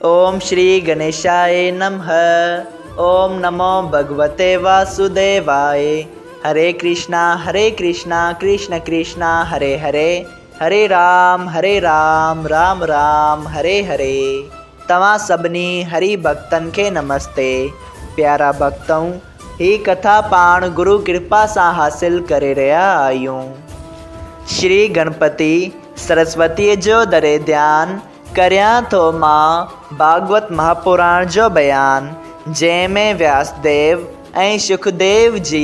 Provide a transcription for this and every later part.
اوم شري گنيشاء نمه اوم نمو ڀڳوتي واسوديواء هري ڪرشنا هري ڪرشنا ڪرشن ڪرشنا هري هري هري رام هري رام رام رام هري هري توهان سڀني هري ڀڳتن کي نمستي پيارا ڀڳتؤ هي ڪٿا پاڻ گرو ڪرپا سان حاصل ڪري رهيا آهيون. شري گڻپتي سرسوتيء جو دري ڌيان ڪريان ٿو مان ڀاڳوت مهاپراڻ جو بيان جنهن ۾ وياسديو ۽ شڪديو جي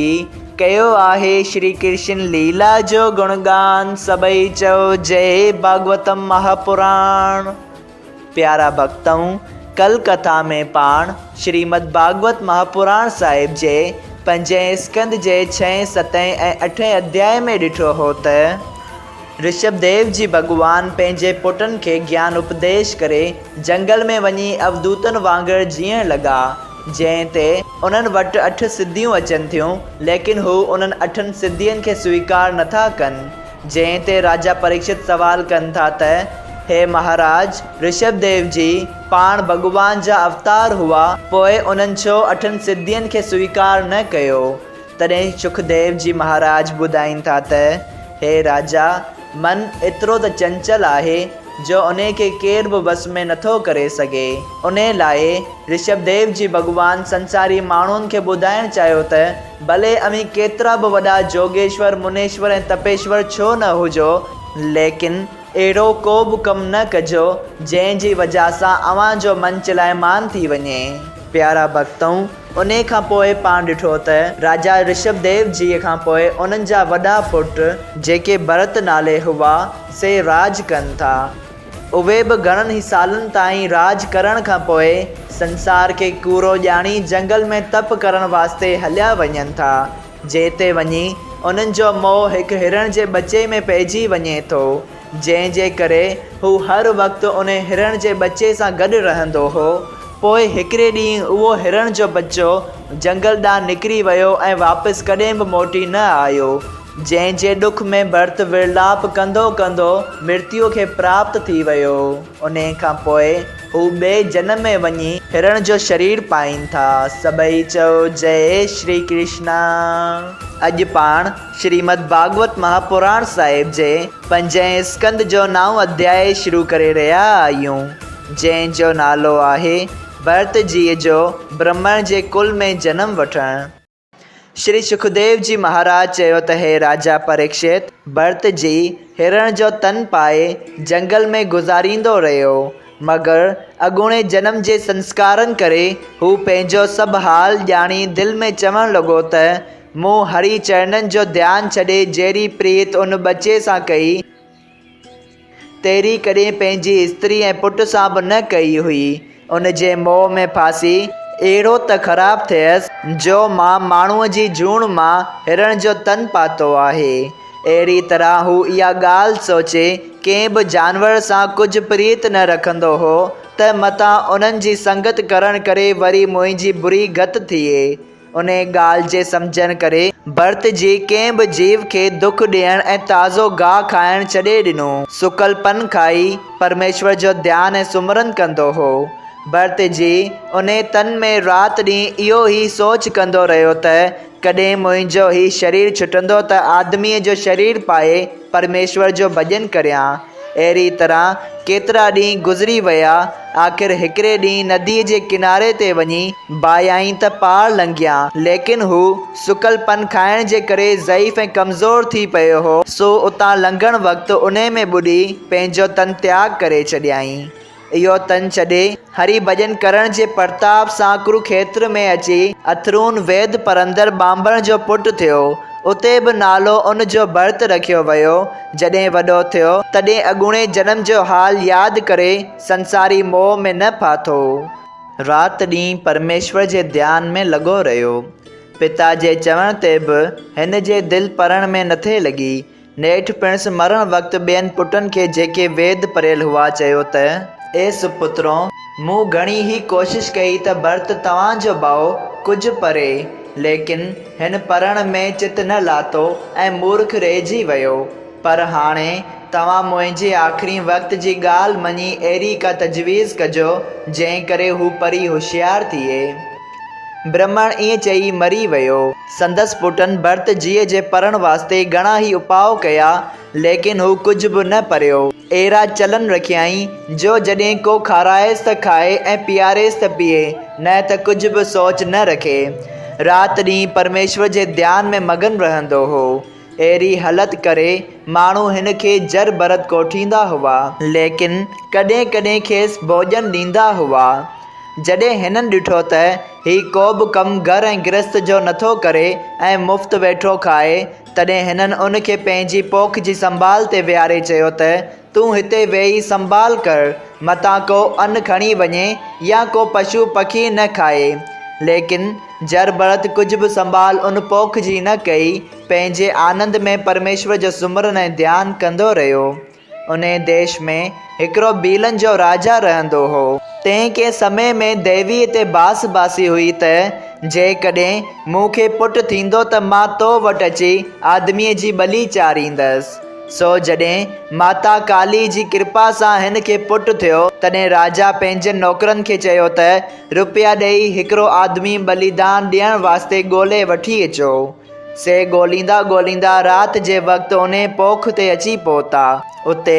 ڪيو آهي شري ڪرشن ليلا جو گڻگان سڀئي چئو جئي ڀاڳوتم مهاپراڻ. پيارا ڀڳتؤ! ڪل ڪٿا ۾ پاڻ شريمد ڀاڳوت مهاپراڻ صاحب جي پنجين اسڪنڌ جي ڇهين، ستين ۽ اٺين اڌيائي ۾ ڏٺو هو ته رشڀ ديو جي ڀڳوان پنهنجي پٽن کي گيان اپديش ڪري جنگل ۾ وڃي اوڌوتن وانگر جيئڻ لڳا، جنهن تي انهن وٽ اٺ سڌيون اچن ٿيون، ليڪن هو انهن اٺن سڌين کي سويڪار نٿا ڪن. جنهن تي راجا پريڪشت سوال ڪن ٿا ته، هي مهاراج! رشڀ ديو جي پاڻ ڀڳوان جا اوتار هئا، پوء انهن ڇو اٺن سڌين کي سويڪار نه ڪيو؟ تڏهن شڪديو جي مهاراج ٻڌائين ٿا ته، هي راجا! من ايترو ته چنچل آهي، جو انهي کي ڪير به وس ۾ نٿو ڪري سگهي. انهي لاء رشڀ ديو جي ڀڳوان سنساري ماڻهن کي ٻڌائڻ چاهيو ته، ڀلي اوهين ڪيترا به وڏا جوڳيشور، منيشور ۽ تپيشور ڇو نه هجو، ليڪن اهڙو ڪو به ڪم نه ڪجو، جنهن جي وجهه سان اوهان جو من چلائمان ٿي وڃي. پيارا ڀڳتؤ! انهيء کان پوء پاڻ ڏٺو ته راجا رشڀ ديو جيء کان پوء انهن جا وڏا پٽ، جيڪي ڀرت نالي هئا، سي راڄ ڪن ٿا. اهي به گهڻن ئي سالن تائين راڄ ڪرڻ کان پوء سنسار کي ڪوڙو ڄاڻي جنگل ۾ تپ ڪرڻ واسطي هليا وڃن ٿا، جتي وڃي انهن جو موهه هڪ هرڻ جي ٻچي ۾ پئجي وڃي ٿو، جنهن جي ڪري هو هر وقت ان هرڻ جي ٻچي سان گڏ رهندو هو. پوء هڪڙي ڏينهن اهو هرڻ جو ٻچو جنگل ڏانهن نڪري ويو ۽ واپس ڪڏهن به موٽي نه آيو. جنهن جي ڏک ۾ ڀرت ورلاپ ڪندو ڪندو مرتيو کي پراپت ٿي ويو. انهيء کان پوء هو ٻئي جنم ۾ وڃي هرڻ جو شرير پائين ٿا. سڀئي چئو جئي شري ڪرشنا. اڄ پاڻ شريمد ڀاڳوت مهاپراڻ صاحب جي پنجين اسڪنڌ جو نائون اڌيائي شروع ڪري رهيا آهيون، جنهن جو نالو آهي ڀرت جيء جو برهمڻ جي ڪل ۾ جنم وٺڻ. شري شڪديو جي مهاراج چيو ته هي راجا پريڪشت! ڀرت جي هرڻ جو تن پائي جنگل ۾ گذاريندو رهيو، مگر اڳوڻي جنم جي سنسڪارن ڪري هو پنهنجو سڀ حال ڄاڻي دل ۾ چوڻ لڳو ته مون هري چرنن جو ڌيان ڇڏي جهڙي پريت ان ٻچي سان ڪئي، تهڙي ڪڏهن پنهنجي استري ۽ پٽ سان به نه ڪئي هئي. ان جي موهه ۾ ڦاسي اهڙو ته خراب ٿيس، جو مان ماڻهوء جي جوڻ مان هرڻ جو تن پاتو آهي. اهڙي طرح هو اها ڳالهه سوچي ڪنهن به جانور سان ڪجهه پريت نه رکندو هو ته متان انهن جي سنگت ڪرڻ ڪري وري منهنجي بري گت ٿئي. انهيء ڳالهه جي سمجهڻ ڪري ڀرت جي ڪنهن به جيو کي دک ڏيڻ ۽ تازو گاهه کائڻ ڇڏي ڏنو. سڪل پن کائي پرميشور جو ڌيان ۽ سمرن ڪندو هو. ڀرت جي انهيء تن ۾ رات ڏينهن اهو ئي سوچ ڪندو رهيو ته ڪڏهن منهنجو هي شرير ڇٽندو ته آدميء جو شرير پائي پرميشور جو ڀڄن ڪريان. اهڙيء طرح ڪيترا ڏينهن گذري ويا. آخر هڪڙي ڏينهن نديء جي ڪناري تي وڃي ڀانيائين ته پار لنگهيان، ليڪن هو سڪل پن کائڻ جي ڪري ضعيف ۽ ڪمزور ٿي پيو هو، سو اتان لنگهڻ وقت انهي ۾ ٻڏي پنهنجو تن تياڳ ڪري ڇڏيائين. اهو تن ڇڏي، هري ڀڄن ڪرڻ جي پرتاب سان ڪروکيتر ۾ اچي اٿرون ويد پرندر ٻانڀڻ جو پٽ ٿيو. اتي به نالو ان جو ڀرت رکيو ويو. جڏهن وڏو ٿيو، تڏهن اڳوڻي جنم جو حال ياد ڪري سنساري موهه ۾ نه ڦاٿو. رات ڏينهن پرميشور جي ڌيان ۾ لڳو رهيو. پتا جي چوڻ تي به هن جي دل پرڻ ۾ نٿي لڳي. نيٺ پڻس مرڻ وقت ٻين پٽن کي جيڪي ويد پريل هئا چيو ته. اي سپترو! مون گهڻي ئي ڪوشش ڪئي ته ڀرت توهان جو ڀاء ڪجهه پري، ليڪن هن پرڻ ۾ چت نه لاتو ۽ مورک رهجي ويو. پر هاڻي توهان منهنجي آخرين وقت جي ڳالهه مڃي اهڙي ڪا تجويز ڪجو، جنهن ڪري هو پري هوشيار ٿئي. برهمڻ ائين چئي مري ويو. سندس پٽن ڀرت جيء جي پرڻ واسطي گهڻا ئي اپاء ڪيا، ليڪن هو ڪجهه به نه پريو. اهڙا چلن رکيائين، جو جڏهن ڪو کارائيس ته کائي ۽ پياريس ته پيئي، نه ته ڪجهه به سوچ نه رکي. رات ڏينهن پرميشور جي ڌيان ۾ مگن رهندو هو. اهڙي هلت ڪري ماڻهو هن کي جر ڀرت ڪوٺيندا هئا. ليڪن ڪڏهن ڪڏهن کيس ڀوڄن ڏيندا هئا. جڏهن هنن ڏٺو ته هي ڪوبه ڪم گهر ۽ گرهست جو نٿو ڪري ۽ مفت ويٺو کائي، تڏهن هنن ان کي پنهنجي پوک جي سنڀال تي ويهاري چيو ته، تون هتي ويهي سنڀال ڪر، متان ڪو ان کڻي وڃي يا ڪو پشو پکي نه کائي. ليڪن جربرت ڪجهه به سنڀال ان پوک جي نه ڪئي، پنهنجي آنند ۾ پرميشور جو سمرن ۽ ڌيان ڪندو رهيو. انهيء ديش ۾ هڪڙو ڀيلن جو راجا رهندو هو. تنهن ڪنهن سمي ۾ ديويء تي باس باسي هئي ته، جيڪڏهن مون کي پٽ ٿيندو ته مان تو وٽ اچي آدميء جي ٻلي چاڙهيندس. سو جڏهن ماتا ڪاليء جي ڪرپا سان هن کي پٽ ٿيو، تڏهن راجا پنهنجن نوڪرن کي چيو ته، رپيا ڏيئي هڪڙو آدمي ٻليدان ڏيڻ واسطي ڳولي وٺي اچو. سي ڳوليندا ڳوليندا رات جي وقت انهي پوک تي اچي پهتا. اتي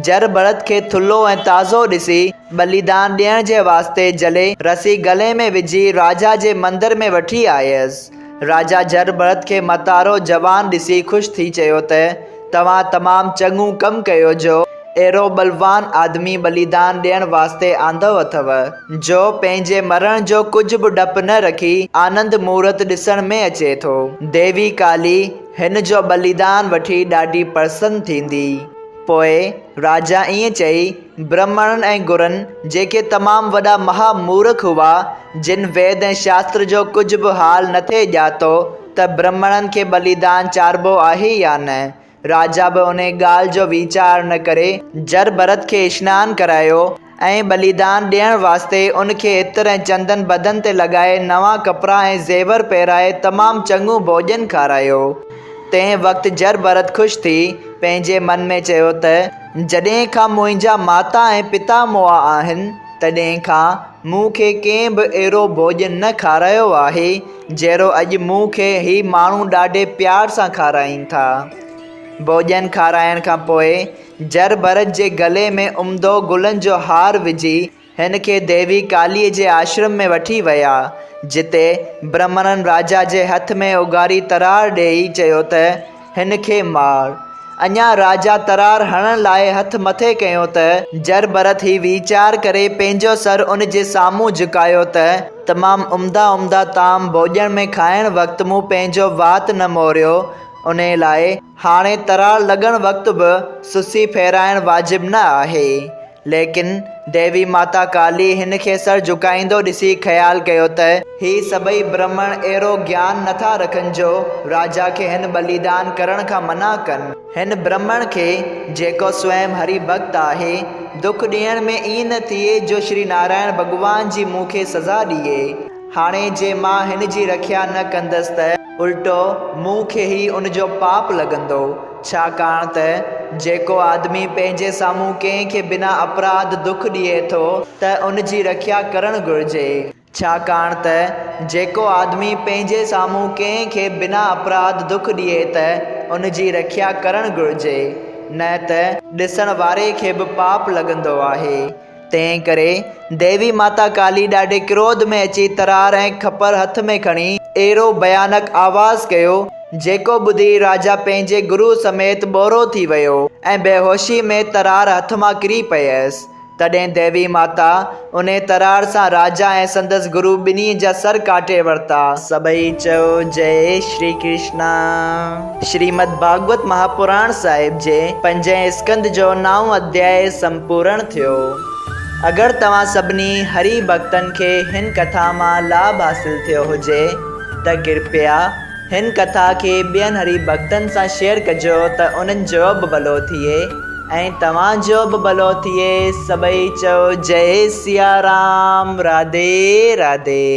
جر ڀرت کي ٿلهو ۽ تازو ڏسي، ٻليدان ڏيڻ جي واسطي جهلي رسي گلي ۾ وجهي راجا جي مندر ۾ وٺي آيس. راجا جر ڀرت کي متارو جوان ڏسي خوش ٿي چيو ته، توهان تمام چڱو ڪم ڪيو جو اهڙو ٻلوان آدمي ٻليدان ڏيڻ واسطي آندو اٿئو، جو پنهنجي مرڻ جو ڪجهه به ڊپ نه رکي آنند مورت ڏسڻ ۾ اچي ٿو. ديوي ڪالي هن جو ٻليدان وٺي ڏاڍي پرسن ٿيندي. پوء راجا ائين چئي برهمڻن ۽ گرن، جيڪي تمام وڏا مها مورک هئا، جن ويد ۽ شاستر جو ڪجهه به حال نٿي ڄاتو ته برهمڻن کي ٻليدان چاڙهبو آهي يا نه، راجا به انهي ڳالهه جو ويچار نه ڪري جر ڀرت کي اشنان ڪرايو ۽ ٻليدان ڏيڻ واسطي ان کي عطر ۽ چندن بدن تي لڳائي نوان ڪپڙا ۽ زيور پهرائي تمام چڱو ڀوڄن کارايو. تنهن وقت جر ڀرت خوش ٿي پنهنجي من ۾ چيو ته، جڏهن کان منهنجا ماتا ۽ پتا مئا آهن، تڏهن کان مون کي ڪنهن به اهڙو ڀوڄن نه کارايو آهي، جهڙو اڄ مون کي هي ماڻهو ڏاڍي پيار سان کارائين ٿا. ڀوڄن کارائڻ کان پوء جر ڀرت جي گلي ۾ عمدو گلن جو هار وجهي هن کي ديوي ڪاليء جي آشرم ۾ وٺي ويا، جتي برهمڻن راجا جي هٿ ۾ اگهاڙي ترار ڏيئي چيو ته، هن کي مار. اڃا راجا ترار هڻڻ لاء هٿ مٿي ڪيو ته، جر ڀرت هي ويچار ڪري پنهنجو سر ان جي سامهون جهڪايو ته، تمام عمدا عمدا طعام ڀوڄڻ ۾ کائڻ وقت مون پنهنجو وات نه موريو، انهيء لاء هاڻي ترار لڳڻ وقت به سسي ڦيرائڻ واجب نه آهي. ليڪن ديوي ماتا ڪالي هن کي سر جهڪائيندو ڏسي خيال ڪيو ته، هي سڀئي برهمڻ اهڙو گيان نٿا رکن جو راجا کي هن ٻليدان ڪرڻ کان منع ڪن. هن برهمڻ کي، جيڪو سوئم هري ڀڳت آهي، دک ڏيڻ ۾ ائين نه ٿئي جو شري نارائڻ ڀڳوان جي مون کي سزا ڏئي. هاڻي جي مان هن جي رکيا نه ڪندس ته الٽو مون کي ئي ان جو پاپ لڳندو، ڇاڪاڻ ته جيڪو آدمي پنهنجي سامهون ڪنهن کي بنا اپراڌ دک ڏئي ٿو ته ان جي رکيا ڪرڻ گهرجي. ڇاڪاڻ ته جيڪو آدمي پنهنجي سامهون ڪنهن کي بنا اپراڌ دک ڏئي ته ان جي رکيا ڪرڻ گهرجي، نه ته ڏسڻ واري کي به پاپ لڳندو آهي. تنهن ڪري ديوي ماتا ڪالي ڏاڍي ڪروڌ ۾ اچي ترار ۽ کپر هٿ ۾ کڻي اهڙو ڀيانڪ آواز ڪيو، جيڪو ٻڌي راجا پنهنجي گرو سميت ٻورو ٿي ويو ۽ بيهوشي ۾ ترار هٿ مان ڪري پيس. تڏهن ديوي ماتا انهي ترار سان راجا ۽ سندس گرو ٻنهي جا سر ڪاٽي ورتا. سڀئي چئو جئي شري ڪرشنا. شريمد ڀاڳوت مهاپراڻ صاحب جي پنجين اسڪنڌ جو نائون اڌيائي سمپورڻ ٿيو. اگر توهان سڀني هري ڀڳتن کي هن ڪٿا مان لاڀ حاصل ٿيو هجي ته ڪرپيا هن ڪٿا کي ٻين هري ڀڳتن سان شيئر ڪجو ته انهن جو به ڀلو ٿئي ۽ توهان جو به ڀلو ٿئي سڀئي چئو جئي سيارام راڌي راڌي.